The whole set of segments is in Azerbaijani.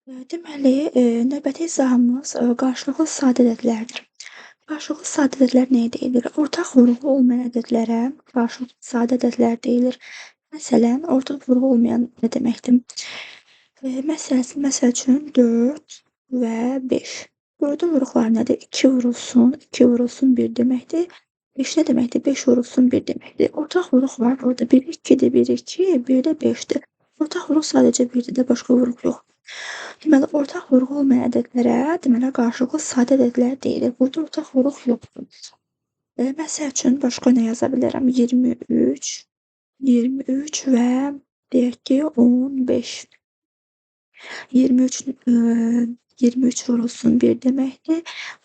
Deməli, növbəti izahımız qarşılıqlı sadə ədədlərdir. Qarşılıqlı sadə ədədlər nəyə deyilir? Ortaq vurğu olmayan ədədlərə qarşılıqlı sadə ədədlər deyilir. Məsələn, ortaq vurğu olmayan nə deməkdir? Məsəl üçün 4 və 5. 4-ün vuruqları nədir? 2 vurulsun, 2 vurulsun 1 deməkdir. 5 nə deməkdir? 5 vurulsun 1 deməkdir. Ortaq vuruq var. Burada 1 2-dir, 1 2, 1 də 5-dir. Ortaq vuruq sadəcə 1-dir də, başqa vuruq yox. Deməli, ortaq vuruq olmayan ədədlərə, deməli, qarşılıqlı sadə ədədlər deyilir. Burada ortaq vuruq yoxdur. Məsəl üçün, başqa nə yaza bilərəm? 23, 23 və deyək ki, 15. 23, 23 vurulsun 1 deməkdir.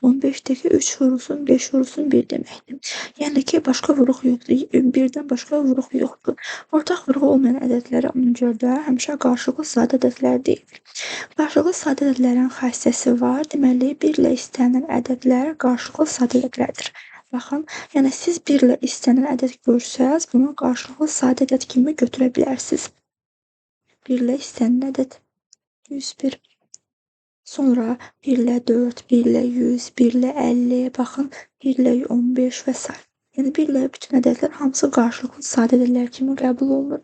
15-dəki 3 vurulsun 5 vurulsun 1 deməkdir. Yəni ki, başqa vuruq yoxdur. 1-dən başqa vuruq yoxdur. Ortaq vuruq olmayan ədədlərə ona görə də həmişə qarşılıqlı sadə ədədlər deyilir. Qarşılıqlı sadə ədədlərin xassəsi var. Deməli, 1 ilə istənilən ədədlər qarşılıqlı sadə ədədlərdir. Baxın, yəni siz 1 ilə istənilən ədəd görsəz, bunu qarşılıqlı sadə ədəd kimi götürə bilərsiniz. 1 ilə istənilən ədəd 101. Sonra 1 ilə 4, 1 ilə 100, 1 ilə 50, baxın, 1 ilə 15 və s. Yəni 1 ilə bütün ədədlər hamısı qarşılıqlı sadə ədədlər kimi qəbul olunur.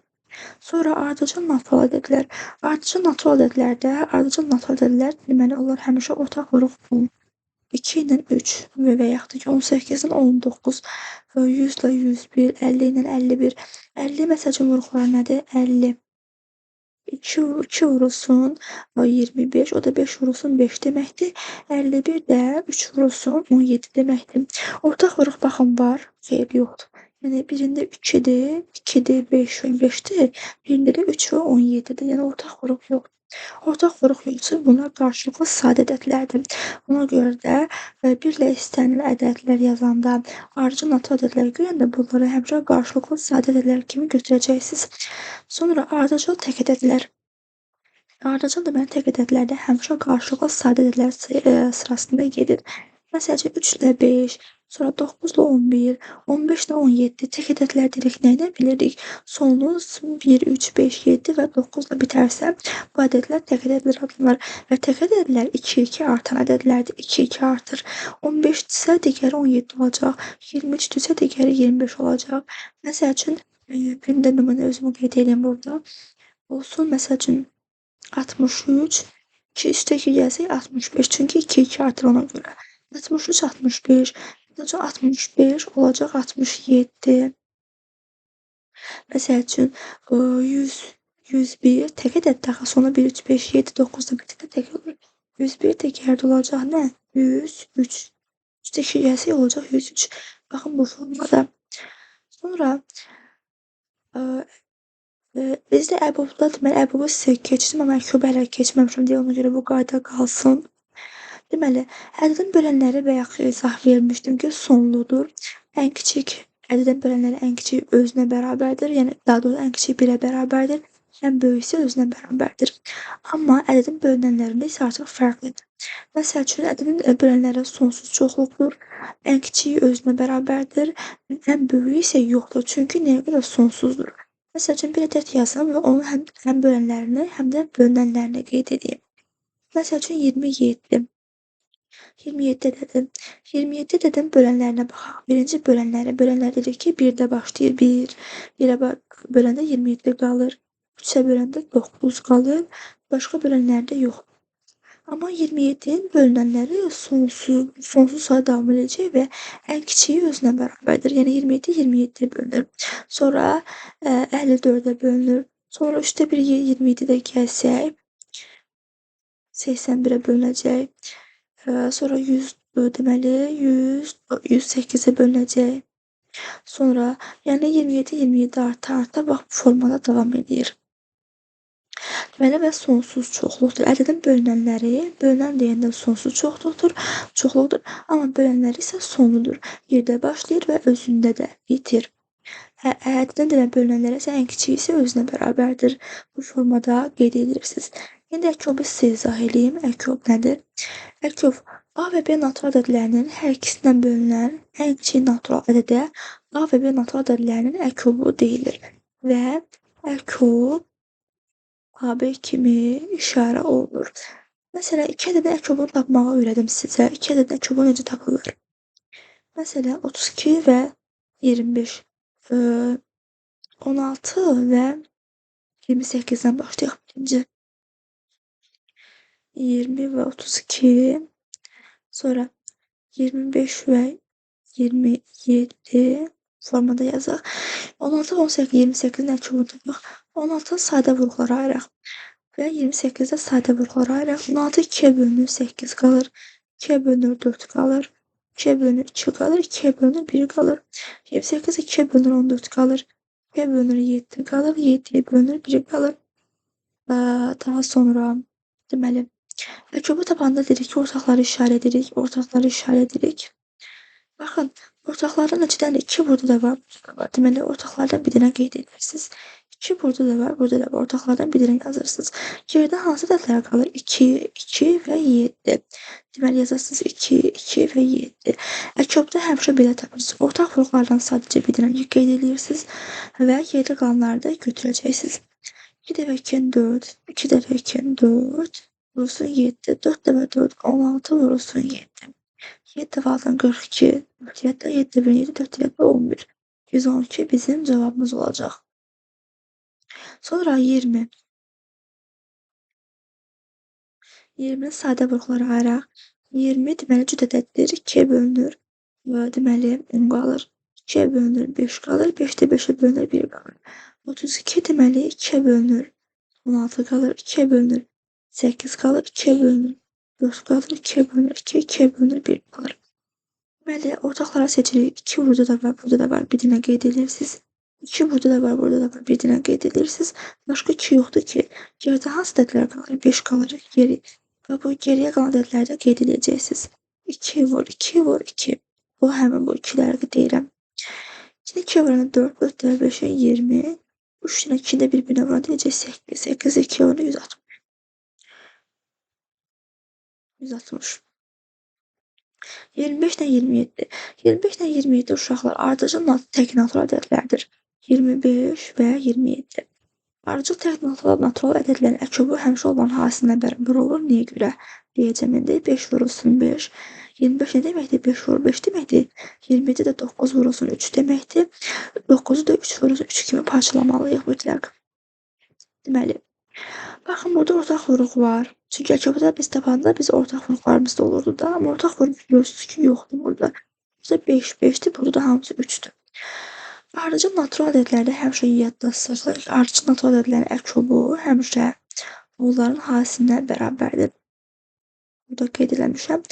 Sonra ardıcıl natural ədədlər. Ardıcıl natural ədədlərdə, ardıcıl natural ədədlər, deməli, onlar həmişə ortaq vuruq olunur. 2 ilə 3 və yaxud da ki, 18 ilə 19, 100 ilə 101, 50 ilə 51. 50 məsəl üçün vuruqları nədir? 50. 2 vurulsun 25, o da 5 vurulsun 5 deməkdir. 51 də 3 vurulsun 17 deməkdir. Ortaq vuruq baxın var, xeyr yoxdur. Yəni birində 2-dir, 2-dir, 5 və 5-dir, birində də 3 və 17-dir. Yəni ortaq vuruq yoxdur. Ortaq vuruq yoxsa bunlar qarşılıqlı sadə ədədlərdir. Ona görə də 1 ilə istənilən ədədlər yazanda, ardıcıl natural ədədlər görəndə bunları həmişə qarşılıqlı sadə ədədlər kimi götürəcəksiniz. Sonra ardıcıl tək ədədlər. Ardıcıl deməli tək ədədlərdə həmişə qarşılıqlı sadə ədədlər sırasında gedir. Məsəl üçün 3 ilə 5, sonra 9 ilə 11, 15 ilə 17 tək ədədlər dedik, nə ilə bilirik? Sonunuz 1, 3, 5, 7 və 9 ilə bitərsə, bu ədədlər tək ədədlər adlanır və tək ədədlər 2-2 artan ədədlərdir, 2-2 artır. 15-dirsə digəri 17 olacaq, 23-dürsə digəri 25 olacaq. Məsəl üçün, bir də nümunə özümü qeyd edeyim burada. Olsun, məsəl üçün 63, 2 üstə 2 gəlsək 65, çünki 2-2 artır ona görə. 63, 65, 65 olacaq 67. Məsəl üçün, 100, 101 tək ədəd daha sonra 1, 3, 5, 7, 9-da bitirdə tək olur. 101 təkərdə olacaq nə? 103. 3-də 2 gəlsək olacaq 103. Baxın bu formada. Sonra bizdə əbobda, deməli, əbobu sizə keçdim, amma əkobu hələ keçməmişəm deyə ona görə bu qayda qalsın. Deməli, ədədin bölənləri bayaq izah vermişdim ki, sonludur. Ən kiçik ədədin bölənləri ən kiçik özünə bərabərdir. Yəni, daha doğrusu ən kiçik 1-ə bərabərdir. Ən böyük isə özünə bərabərdir. Amma ədədin bölünənlərində isə artıq fərqlidir. Məsəl üçün, ədədin bölənləri sonsuz çoxluqdur. Ən kiçiyi özünə bərabərdir. Ən böyüyü isə yoxdur. Çünki nəyə görə sonsuzdur? Məsəl üçün, bir ədəd yazım və onun həm bölənlərini, həm də bölünənlərini qeyd edeyim. Məsəl üçün, 27. 27 ədədi. 27 ədədin bölənlərinə baxaq. Birinci bölənləri. Bölənlər dedik ki, 1-də başlayır. 1. 1-ə böləndə 27 qalır. 3-ə böləndə 9 qalır. Başqa bölənlərdə yox. Amma 27-nin bölünənləri sonsuz sayı davam edəcək və ən kiçiyi özünə bərabərdir. Yəni 27 27-yə bölünür. Sonra 54-ə bölünür. Sonra 3-də 1 27-də gəlsək 81-ə bölünəcək. Sonra 100, deməli, 108-ə bölünəcək. Sonra, yəni 27, 27 arta-arta bax bu formada davam edir. Deməli və sonsuz çoxluqdur. Ədədin bölünənləri, bölünən deyəndə sonsuz çoxluqdur, amma bölənləri isə sonludur. 1-də başlayır və özündə də bitir. Ədədin demək bölünənləri isə ən kiçiyi isə özünə bərabərdir. Bu formada qeyd edirsiniz. İndi əkobu sizə izah edeyim. Əkob nədir? Əkob A və B natural ədədlərinin hər ikisindən bölünən ən kiçik natural ədədə A və B natural ədədlərinin əkobu deyilir. Və əkob AB kimi işarə olunur. Məsələn, 2 ədədin əkobunu tapmağı öyrədim sizə. 2 ədədin əkobu necə tapılır? Məsələn, 32 və 25, 16 və 28-dən başlayaq birinci. 20 və 32, sonra 25 və 27 formada yazaq. 16 və 18, 28-in əkobunu tapaq. 16-nı sadə vuruqlara ayıraq və 28-də sadə vuruqlara ayıraq. 16 2-yə bölünür, 8 qalır, 2-yə bölünür, 4 qalır, 2-yə bölünür, 2 qalır, 2-yə bölünür, 1 qalır. 28 2-yə bölünür, 14 qalır, 2-yə bölünür, 7 qalır, 7-yə bölünür, 1 qalır. Daha sonra, deməli, əkobu tapanda dedik ki, ortaqları işarə edirik, ortaqları işarə edirik. Baxın, ortaqlardan neçə dənə 2 burada da var, burada da var. Deməli, ortaqlardan bir dənə qeyd edirsiniz. 2 burada da var, burada da var. Ortaqlardan bir dənə yazırsınız. Geridə hansı ədədlər qalır? 2, 2 və 7. Deməli, yazarsınız 2, 2 və 7. Əkobda həmişə belə tapırsınız. Ortaq vuruqlardan sadəcə bir dənə qeyd edirsiniz və geridə qalanları da götürəcəksiniz. 2 dəfə 2-nin 4, 2 dəfə 2-nin 4, vurulsun 7, 4 dəfə 4, 16 vurulsun 7. 7 dəfə 6-dan 42, 4 7, 7 dəfə 7, 4 7, 11. 112 bizim cavabımız olacaq. Sonra 20. 20-ni sadə vuruqlara ayıraq. 20 deməli cüt ədəddir. 2-yə bölünür. Deməli 10 qalır. 2-yə bölünür 5 qalır. 5 də 5-ə bölünür 1 qalır. 32 deməli 2-yə bölünür 16 qalır. 2-yə bölünür 8 qalır. 2-yə bölünür 4 qalır. 2-yə bölünür 2, 2-yə bölünür 1 qalır. Deməli ortaqlara seçirik. 2 burada da var, burada da var. Bir dənə qeyd edirsiniz. 2 burada da var, burada da var. Bir dənə qeyd edirsiniz. Başqa 2 yoxdur ki. Geridə hansı ədədlər qalır? 5 qalır. Geri. Və bu geriyə qalan ədədləri də qeyd edəcəksiniz. 2 vur, 2 vur, 2. Bu, həmin bu ikiləri deyirəm. 2-ni 2-yə vuranda 4, 4 dəfə 5-ə 20. 3 dənə 2-ni də bir-birinə vuranda necə? 8. 8 2-yə vuranda 160. 160. 25 ilə 27. 25 ilə 27 uşaqlar ardıcıl tək natural ədədlərdir. 25 və 27. Ardıcıl tək natural ədədlərin əkobu həmişə onların hasilinə bərabər olur. Niyə görə? Deyəcəm indi. 5 vurulsun 5. 25 nə deməkdir? 5 vurur 5 deməkdir. 27 də 9 vurulsun 3 deməkdir. 9-u da 3 vurulsun 3 kimi parçalamalıyıq mütləq. Deməli, baxın, burada ortaq vuruq var. Çünki əkobda biz tapanda biz ortaq vuruqlarımız da olurdu da. Amma ortaq vuruq görürsünüz ki, yoxdur burada. Burada 5, 5-dir, burada da hamısı 3-dür. Ardıcıl natural ədədlərdə həmişə yadda saxlayır. Ardıcıl natural ədədlərin əkobu həmişə onların hasilinə bərabərdir. Burada qeyd eləmişəm.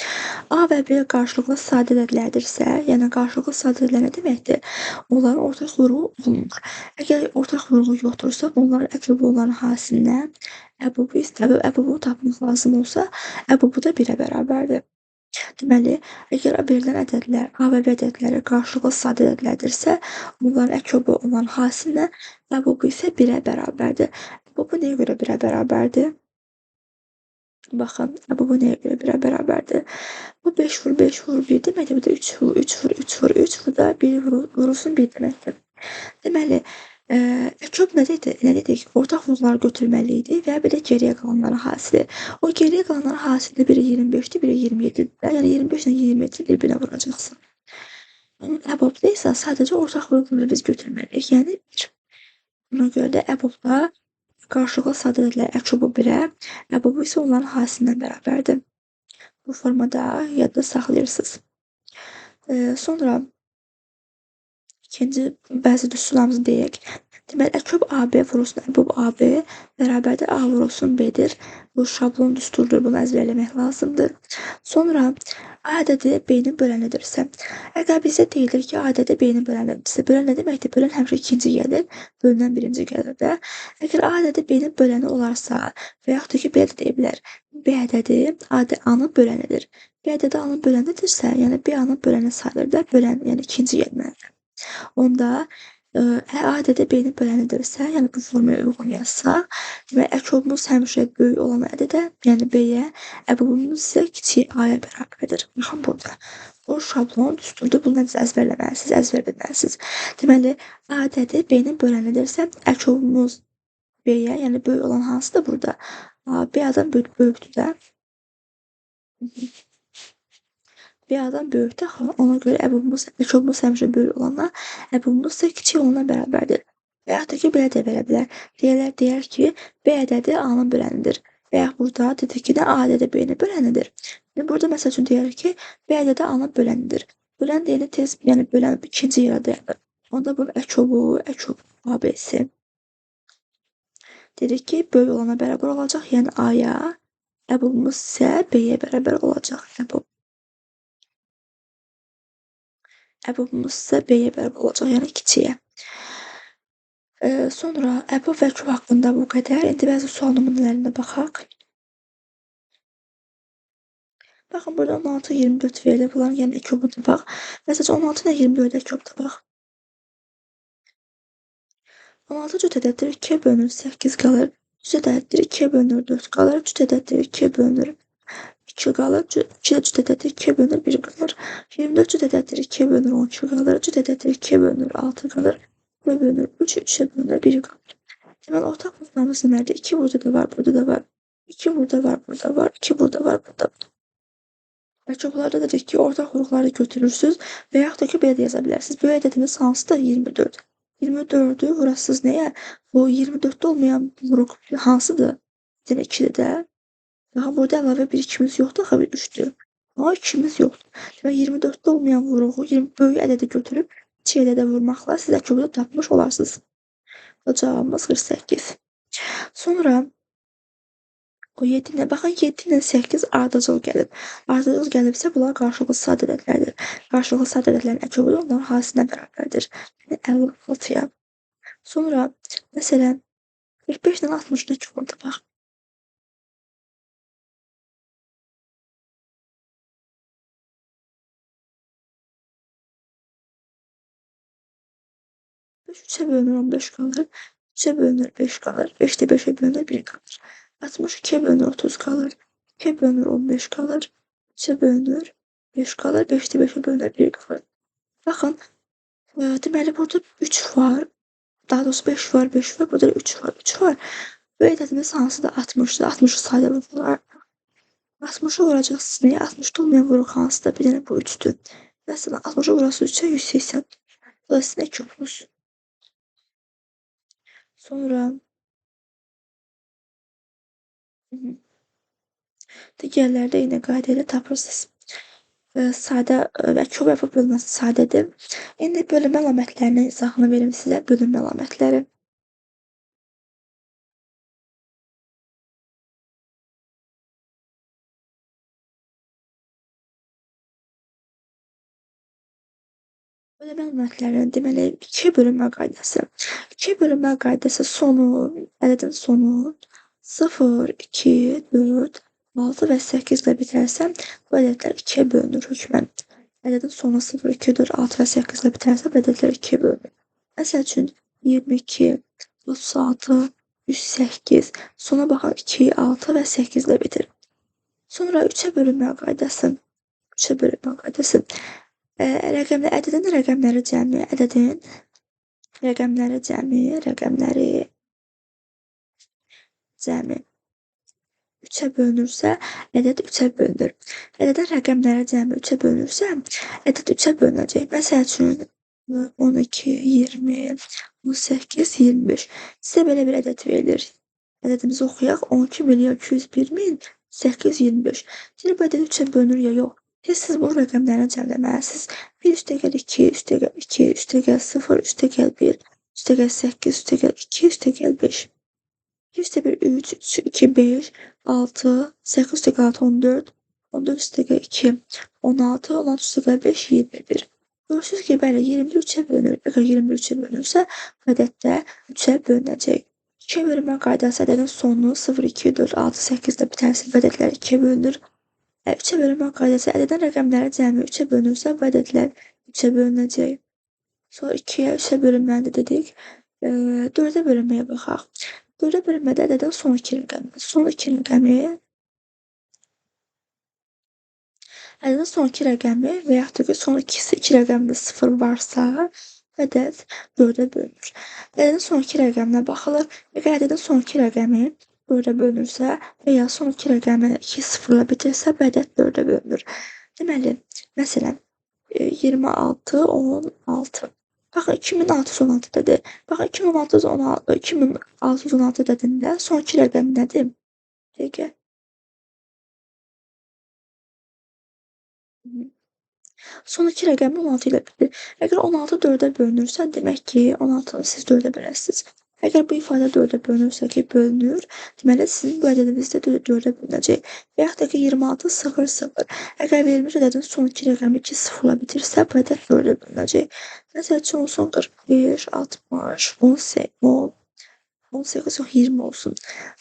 A və B qarşılıqlı sadə ədədlərdirsə, yəni qarşılıqlı sadə ədədlər nə deməkdir? Onların ortaq vuruğu olmur. Əgər ortaq vuruğu yoxdursa, onların əkobu onların hasilinə, əbobu isə, əbobu tapmaq lazım olsa, əbobu da 1-ə bərabərdir. Deməli, əgər verilən ədədlər, A və B ədədləri qarşılıqlı sadə ədədlərdirsə, onların əkobu onların hasilinə, əbobu isə 1-ə bərabərdir. Əbobu nəyə görə 1-ə bərabərdir? Baxın, əbobu nəyə görə 1-ə bərabərdir? Bu 5 vur 5 vur 1 deməkdir. Bu da 3 vur 3 vur 3 vur 3, bu da 1 vurulsun 1 deməkdir. Deməli, əkob nə dedi? Nə dedik? Ortaq vuruqları götürməli idi və bir də geriyə qalanların hasili. O geriyə qalanların hasili biri 25-dir, biri 27-dir. Yəni 25 ilə 27 bir-birinə vuracaqsın. Əbobda isə sadəcə ortaq vuruqları biz götürməliyik. Yəni 1. Buna görə də əbobda qarşılıqlı sadə ədədlər əkobu 1-ə, əbobu isə onların hasilindən bərabərdir. Bu formada yadda saxlayırsınız. Sonra ikinci bəzi düsturlarımızı deyək. Deməli, əkob AB vurulsun əbob AB bərabərdir A vurulsun B-dir. Bu şablon düsturdur, bunu əzbərləmək lazımdır. Sonra A ədədi B-nin bölənidirsə, əgər bizə deyilir ki, A ədədi B-nin bölənidirsə, bölən nə deməkdir? Bölən həmişə ikinci gəlir, bölünən birinci gəlir də. Əgər A ədədi B-nin böləni olarsa və yaxud da ki, belə də deyə bilər. B ədədi A-nın bölənidir. B ədədi A-nın bölənidirsə, yəni B A-nın böləni sayılır da, bölən, yəni ikinci gəlməlidir. Onda A ədədi B-nin bölənidirsə, yəni bu formaya uyğun yazsaq, demək əkobumuz həmişə böyük olan ədədə, yəni B-yə, əbobumuz isə kiçik A-ya bərabərdir. Baxın burada. O şablon düsturdur. Bunu əzbərləməlisiniz, əzbər bilməlisiniz. Deməli, A ədədi B-nin bölənidirsə, əkobumuz B-yə, yəni böyük olan hansıdır burada? A, B A-dan böyükdür də. B A-dan böyükdür axı. Ona görə əkobumuz həmişə böyük olana, əbobumuz isə kiçik olana bərabərdir. Və yaxud da ki, belə də verə bilər. Deyər ki, B ədədi A-nın bölənidir. Və yaxud burada dedik ki, də A ədədi B-nin bölənidir. İndi burada məsəl üçün deyər ki, B ədədi A-nın bölənidir. Bölən deyəndə tez, yəni bölən ikinci yerə dayanır. Onda bunun əkobu, əkob ABC. Dedik ki, böyük olana bərabər olacaq, yəni A-ya, əbobumuz isə B-yə bərabər olacaq. Əbob. Əbobumuz isə B-yə bərabər olacaq, yəni kiçiyə. Sonra əbob və əkob haqqında bu qədər. İndi bəzi sual nümunələrinə baxaq. Baxın, burada 16, 24 verilir. Bunların yəni əkobu tapaq. Məsələn, 16 ilə 24 əkob tapaq. 16 cüt ədəddir, 2-yə bölünür, 8 qalır. Cüt ədəddir, 2-yə bölünür, 4 qalır. Cüt ədəddir, 2-yə bölünür, 2 qalır. 2 də cüt ədəddir, 2-yə bölünür, 1 qalır. 24 cüt ədəddir, 2-yə bölünür, 12 qalır. Cüt ədəddir, 2-yə bölünür, 6 qalır. 2-yə bölünür, 3, 3-ə bölünür, 1 qalır. Deməli, ortaq nöqtamız nələrdir? 2 burada da var, burada da var. 2 burada var, burada var. 2 burada var, burada var. Əkoblarda dedik ki, ortaq vuruqları götürürsünüz və yaxud da ki, belə də yaza bilərsiniz. Böyük ədədimiz hansıdır? 24. 24-ü vurasınız nəyə? Bu 24-də olmayan vuruq hansıdır? Yəni 2-dir də. Daha burada əlavə bir 2-miz yoxdur, axı bir 3-dür. Amma 2-miz yoxdur. Demək, 24-də olmayan vuruğu böyük ədədi götürüb kiçik ədədə vurmaqla siz əkobu tapmış olarsınız. Bu cavabımız 48. Sonra o 7 ilə, baxın, 7 ilə 8 ardıcıl gəlib. Ardıcıl gəlibsə, bunlar qarşılıqlı sadə ədədlərdir. Qarşılıqlı sadə ədədlərin əkobu da onların hasilinə bərabərdir. Yəni 56-ya. Sonra, məsələn, 45 ilə 60-ın əkobunu tapaq. 5 3-ə bölünür, 15 qalır. 3-ə bölünür, 5 qalır. 5 də 5-ə bölünür, 1 qalır. 62-yə bölünür, 30 qalır. 2-yə bölünür, 15 qalır. 3-ə bölünür, 5 qalır. 5 də 5-ə bölünür, 1 qalır. Baxın, deməli, burada 3 var. Daha doğrusu 5 var, 5 var. Burada da 3 var, 3 var. Bu ədədimiz hansıdır? 60-dır. 60-ı sadə vururlar. 60-ı vuracaqsınız nəyə? 60-da olmayan vuruq hansıdır? Bir dənə bu 3-dür. Məsələn, 60-ı vurasınız 3-ə 180. Bu da sizin əkobunuz. Sonra digərlərdə eyni qayda ilə tapırsınız. Sadə və əkob əbob bölməsi sadədir. İndi bölünmə əlamətlərinin izahını verim sizə. Bölünmə əlamətləri. Bölünmə əlamətlərinin deməli, 2 bölünmə qaydası. 2 bölünmə qaydası sonu, ədədin sonu 0, 2, 4, 6 və 8 ilə bitərsə, bu ədədlər 2-yə bölünür hökmən. Ədədin sonu 0, 2, 4, 6 və 8 ilə bitərsə, bu ədədlər 2-yə bölünür. Məsəl üçün, 22, 36, 108, sona baxın 2, 6 və 8 ilə bitir. Sonra 3-ə bölünmə qaydası. 3-ə bölünmə qaydası. Rəqəmlər, ədədin rəqəmləri cəmi, ədədin rəqəmləri cəmi, rəqəmləri cəmi 3-ə bölünürsə, ədəd 3-ə bölünür. Ədədin rəqəmləri cəmi 3-ə bölünürsə, ədəd 3-ə bölünəcək. Məsəl üçün, 12, 20, 18, 25. Sizə belə bir ədəd verilir. Ədədimizi oxuyaq. 12 milyon 201 min 825. Deyir, bu ədəd 3-ə bölünür ya yox. Siz bu rəqəmlərini cəmləməlisiniz. 1 üstəgəl 2, üstəgəl 2, üstəgəl 0, üstəgəl 1, üstəgəl 8, üstəgəl 2, üstəgəl 5. 2 üstəgəl 3, 3, 2, 5, 6, 8 üstəgəl 6, 14, 14 üstəgəl 2, 16, 16 üstəgəl 5, 21. Görürsünüz ki, bəli, 21 3-ə bölünür. Əgər 21 3-ə bölünürsə, bu ədəd də 3-ə bölünəcək. 2-yə bölünmə qaydası ədədin sonu 0, 2, 4, 6, 8 ilə bitərsə, bu ədədlər 2-yə bölünür. 3-ə bölünmə qaydası ədədin rəqəmləri cəmi 3-ə bölünürsə, bu ədədlər 3-ə bölünəcək. Sonra 2-yə, 3-ə bölünməni də dedik. 4-ə bölünməyə baxaq. 4-ə bölünmədə ədədin son 2 rəqəmi. Son 2 rəqəmi ədədin son 2 rəqəmi və yaxud da ki, son ikisi 2 rəqəmdə 0 varsa, ədəd 4-ə bölünür. Ədədin son 2 rəqəminə baxılır. Əgər ədədin son 2 rəqəmi 4-ə bölünürsə və ya son iki rəqəmi 2 sıfırla bitirsə, bu ədəd 4-ə bölünür. Deməli, məsələn, 26, 16. Baxın, 2616 dedi. Baxın, 2616 ədədində son iki rəqəm nədir? Dəqiqə. Son iki rəqəmi 16 ilə bitir. Əgər 16 4-ə bölünürsə, demək ki, 16-nı siz 4-ə bölərsiniz. Əgər bu ifadə 4-ə bölünürsə ki, bölünür, deməli, sizin bu ədədiniz də 4-ə bölünəcək. Və yaxud da ki, 26, 0, 0. Əgər verilmiş ədədin son iki rəqəmi 2 sıfırla bitirsə, bu ədəd 4-ə bölünəcək. Məsəl üçün, olsun 45, 60, 10, 18, yox, 20 olsun.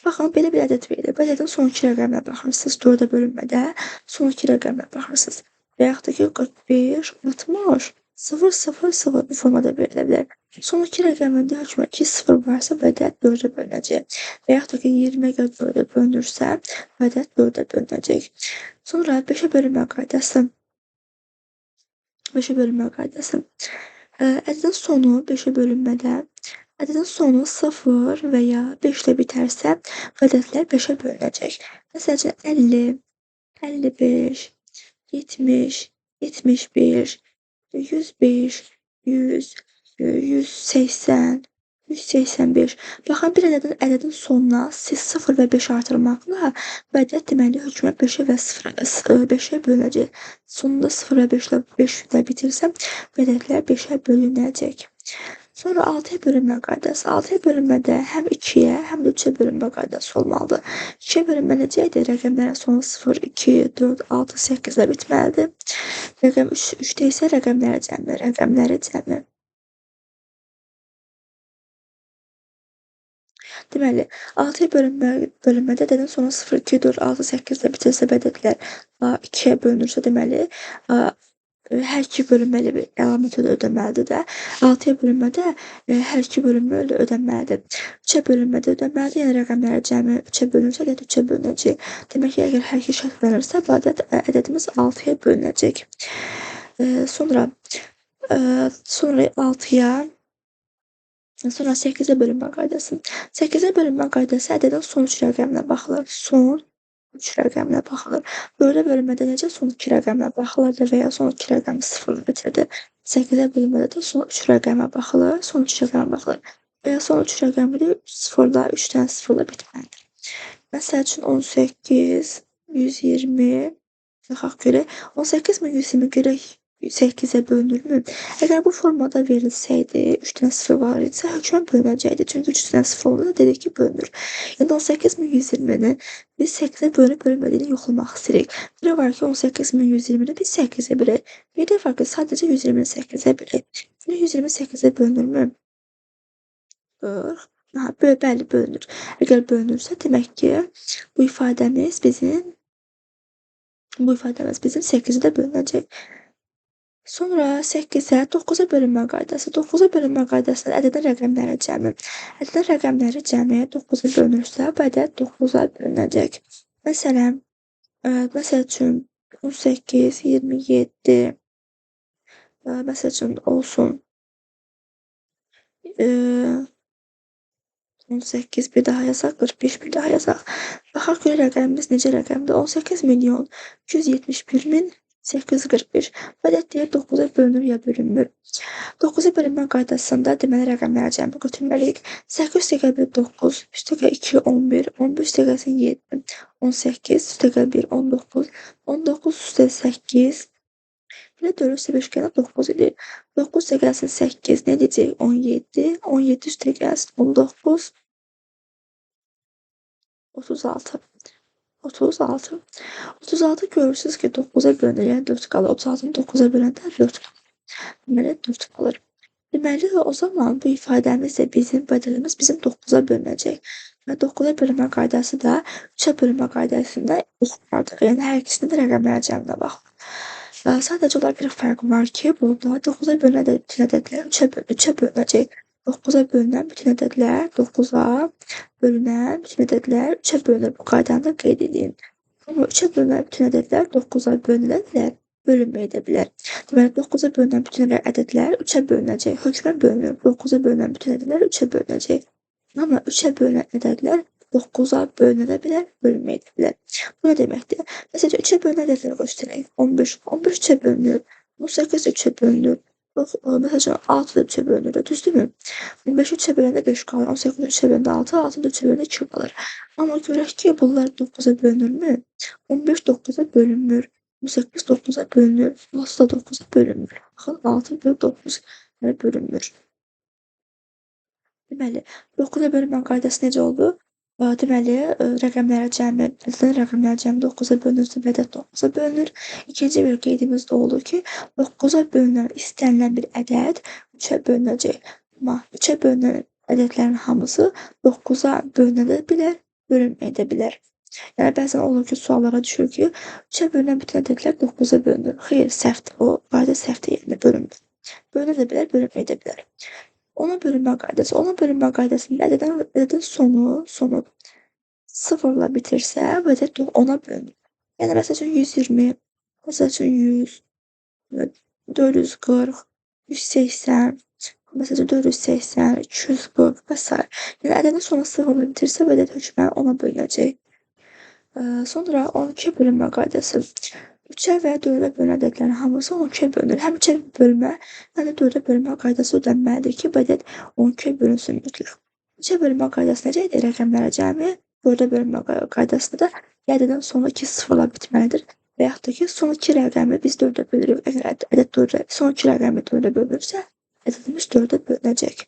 Baxın, belə bir ədəd verilir. Bu ədədin son iki rəqəminə baxırsınız. 4-ə bölünmədə son iki rəqəminə baxırsınız. Və yaxud da ki, 45, 60, 0, 0, 0 bu formada verilə bilər. Son iki rəqəmində hökmən 2 sıfır varsa, bu ədəd 4-ə bölünəcək. Və yaxud da ki, 20 əgər 4-ə bölünürsə, bu ədəd 4-ə bölünəcək. Sonra 5-ə bölünmə qaydası. 5-ə bölünmə qaydası. Ədədin sonu 5-ə bölünmədə, ədədin sonu 0 və ya 5 ilə bitərsə, bu ədədlər 5-ə bölünəcək. Məsəl üçün, 50, 55, 70, 75, 105, 100, 180, 185. Baxın, bir ədədin sonuna siz 0 və 5 artırmaqla bu ədəd deməli hökmən 5-ə və 5-ə bölünəcək. Sonunda 0 və 5 ilə 5 ilə bitirsə, bu ədədlər 5-ə bölünəcək. Sonra 6-ya bölünmə qaydası. 6-ya bölünmədə həm 2-yə, həm də 3-ə bölünmə qaydası olmalıdır. 2-yə bölünmə necə idi? Rəqəmlərin sonu 0, 2, 4, 6, 8 ilə bitməlidir. Rəqəm 3-də isə rəqəmləri cəmi, rəqəmləri cəmi. Deməli, 6-ya bölünmədə ədədin sonu 0, 2, 4, 6, 8 ilə bitirsə, bu ədədlər 2-yə bölünürsə, deməli, hər iki bölünməli bir əlamət ödəməlidir də. 6-ya bölünmədə hər iki bölünmə ödənməlidir. 3-ə bölünmədə ödənməlidir, yəni rəqəmləri cəmi 3-ə bölünürsə, ədəd 3-ə bölünəcək. Demək ki, əgər hər iki şərtlənirsə, bu ədədimiz 6-ya bölünəcək. Sonra 6-ya, sonra 8-ə bölünmə qaydası. 8-ə bölünmə qaydası ədədin son 3 rəqəminə baxılır. Son 3 rəqəminə baxılır. 4-ə bölünmədə necə son 2 rəqəminə baxılırdı və ya son 2 rəqəmi 0-la bitirdi. 8-ə bölünmədə də son 3 rəqəmə baxılır. Son 3 rəqəmə baxılır. Və ya son 3 rəqəmi də 0-la, 3 dənə 0-la bitməlidir. Məsəl üçün 18, 120, baxaq görək. 18120 görək 8-ə bölünürmü? Əgər bu formada verilsəydi, 3 dənə 0 var idisə, hökmən bölünəcəkdi. Çünki 3 dənə 0 olanda dedik ki, bölünür. Yəni 18120-ni biz 8-ə bölünüb bölünmədiyini yoxlamaq istəyirik. Biri var ki, 18120-ni biz 8-ə bölək. Bir də var ki, sadəcə 120-ni 8-ə bölək. 128-ə bölünürmü? 40. Aha, bəli, bölünür. Əgər bölünürsə, demək ki, bu ifadəmiz bizim 8-ə də bölünəcək. Sonra 8-ə, 9-a bölünmə qaydası. 9-a bölünmə qaydasında ədədin rəqəmləri cəmi. Ədədin rəqəmləri cəmi 9-a bölünürsə, bu ədəd 9-a bölünəcək. Məsələn, məsəl üçün 18, 27, məsəl üçün olsun 18 bir daha yazaq, 45 bir daha yazaq. Baxaq görək rəqəmimiz necə rəqəmdir? 18 milyon 271 min 845. Bu ədəd deyir 9-a bölünür ya bölünmür. 9-a bölünmə qaydasında deməli rəqəmləri cəmi götürməliyik. 8 üstəgəl 1 9, üstəgəl 2 11, 11 üstəgəl 7 18, üstəgəl 1 19, 19 üstəgəl 8, belə 4 üstə 5 gələn 9 edir. 9 üstəgəlsin 8 nə edəcək? 17, 17 üstəgəlsin 19, 36. 36. 36 görürsünüz ki, 9-a bölünür, yəni 4 qalır. 36-nı 9-a böləndə 4 qalır. Deməli, 4 qalır. Deməli, o zaman bu ifadəmiz də bizim, bu ədədimiz bizim 9-a bölünəcək. Və 9-a bölünmə qaydası da 3-ə bölünmə qaydasında oxumardır. Yəni, hər ikisinin də rəqəmləri cəminə baxılır. Sadəcə olaraq bir fərq var ki, burada 9-a bölünən bütün ədədlər 3-ə bölünəcək. 9-a bölünən bütün ədədlər 9-a bölünən bütün ədədlər 3-ə bölünür. Bu qaydanı da qeyd edeyim. Amma 3-ə bölünən bütün ədədlər 9-a bölünə bilər, bölünməyə də bilər. Deməli, 9-a bölünən bütün ədədlər 3-ə bölünəcək. Hökmən bölünür. 9-a bölünən bütün ədədlər 3-ə bölünəcək. Amma 3-ə bölünən ədədlər 9-a bölünə də bilər, bölünməyə də bilər. Bu nə deməkdir? Məsələn, 3-ə bölünən ədədləri göstərək. 15, 15 3-ə bölünür, 18 3-ə bölünür. Məsəl üçün, 6 da 3-ə bölünür, düzdürmü? 15-i 3-ə böləndə 5 qalır, 18-i 3-ə böləndə 6, 6 da 3-ə böləndə 2 qalır. Amma görək ki, bunlar 9-a bölünürmü? 15 9-a bölünmür, 18 9-a bölünür, 6 da 9-a bölünmür. Baxın, 6 bölü 9 yəni bölünmür. Deməli, 9-a bölünmə qaydası necə oldu? Deməli, rəqəmlərə cəmi, ədədin rəqəmlərə cəmi 9-a bölünürsə, ədəd 9-a bölünür. İkinci bir qeydimiz də oldu ki, 9-a bölünən istənilən bir ədəd 3-ə bölünəcək. Amma 3-ə bölünən ədədlərin hamısı 9-a bölünə də bilər, bölünməyə də bilər. Yəni, bəzən olur ki, suallara düşür ki, 3-ə bölünən bütün ədədlər 9-a bölünür. Xeyr, səhvdir. O qayda səhvdir, yəni bölünmür. Bölünə də bilər, bölünməyə də bilər. Ona bölünmə qaydası. Ona bölünmə qaydasında ədədin sonu sıfırla bitirsə, bu ədəd 10-a bölünür. Yəni, məsəl üçün 120, məsəl üçün 100, 440, 180, məsəl üçün 480, 240 və s. Yəni, ədədin sonu sıfırla bitirsə, bu ədəd hökmən 10-a bölünəcək. Sonra 12-yə bölünmə qaydası. 3-ə və 4-ə bölünən ədədlərin hamısı 12-yə bölünür. Həm 3-ə bölmə, həm də 4-ə bölmə qaydası ödənməlidir ki, bu ədəd 12-yə bölünsün mütləq. 3-ə bölmə qaydası necə idi? Rəqəmlərə cəmi, 4-ə bölmə qaydasında da ədədin sonu 2 sıfırla bitməlidir. Və yaxud da ki, son 2 rəqəmi biz 4-ə bölürük. Əgər ədəd 4-ə, son 2 rəqəmi 4-ə bölünürsə, ədədimiz 4-ə bölünəcək.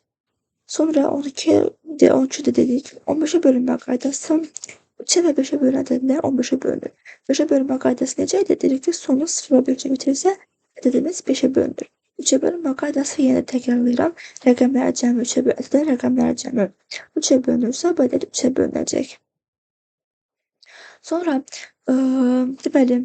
Sonra 12 də dedik, 15-ə bölünmə qaydası. 3-ə və 5-ə bölünən ədədlər 15-ə bölünür. 5-ə bölünmə qaydası necə idi? Dedik ki, sonu 0-a 5-ə bitirirsə, ədədimiz 5-ə bölünür. 3-ə bölünmə qaydası yenə təkrarlayıram. Rəqəmlərə cəmi 3-ə bölünür. Ədədin rəqəmlərə cəmi 3-ə bölünürsə, bu ədəd 3-ə bölünəcək. Sonra, deməli,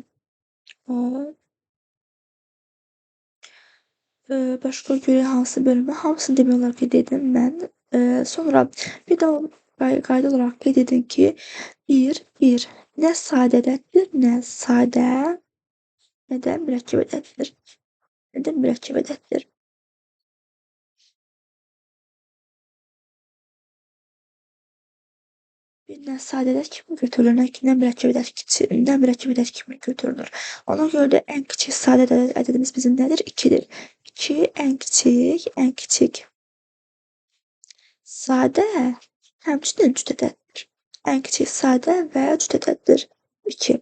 başqa görək hansı bölünmə? Hamısını demək olar ki, dedim mən. Sonra bir də qayda olaraq qeyd edin ki, 1, 1 nə sadə ədəddir, nə sadə, nə də mürəkkəb ədəddir. Nə də mürəkkəb ədəddir. Bir nə sadə ədəd kimi götürülür, nə mürəkkəb ədəd kiçik, nə mürəkkəb ədəd kimi götürülür. Ona görə də ən kiçik sadə ədədimiz bizim nədir? 2-dir. 2 ən kiçik sadə, həmçinin cüt ədəddir. Ən kiçik sadə və cüt ədəddir. 2.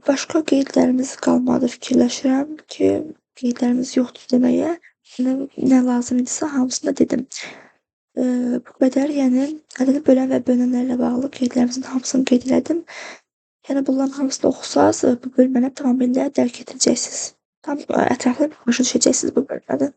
Başqa qeydlərimiz qalmadı. Fikirləşirəm ki, qeydlərimiz yoxdur deməyə. Nə lazım idisə hamısını da dedim. Bu qədər, yəni ədədi bölən və bölünənlərlə bağlı qeydlərimizin hamısını qeyd elədim. Yəni bunların hamısını oxusaz, bu bölməni tamamilə dərk edəcəksiniz. Tam ətraflı başa düşəcəksiniz bu bölməni.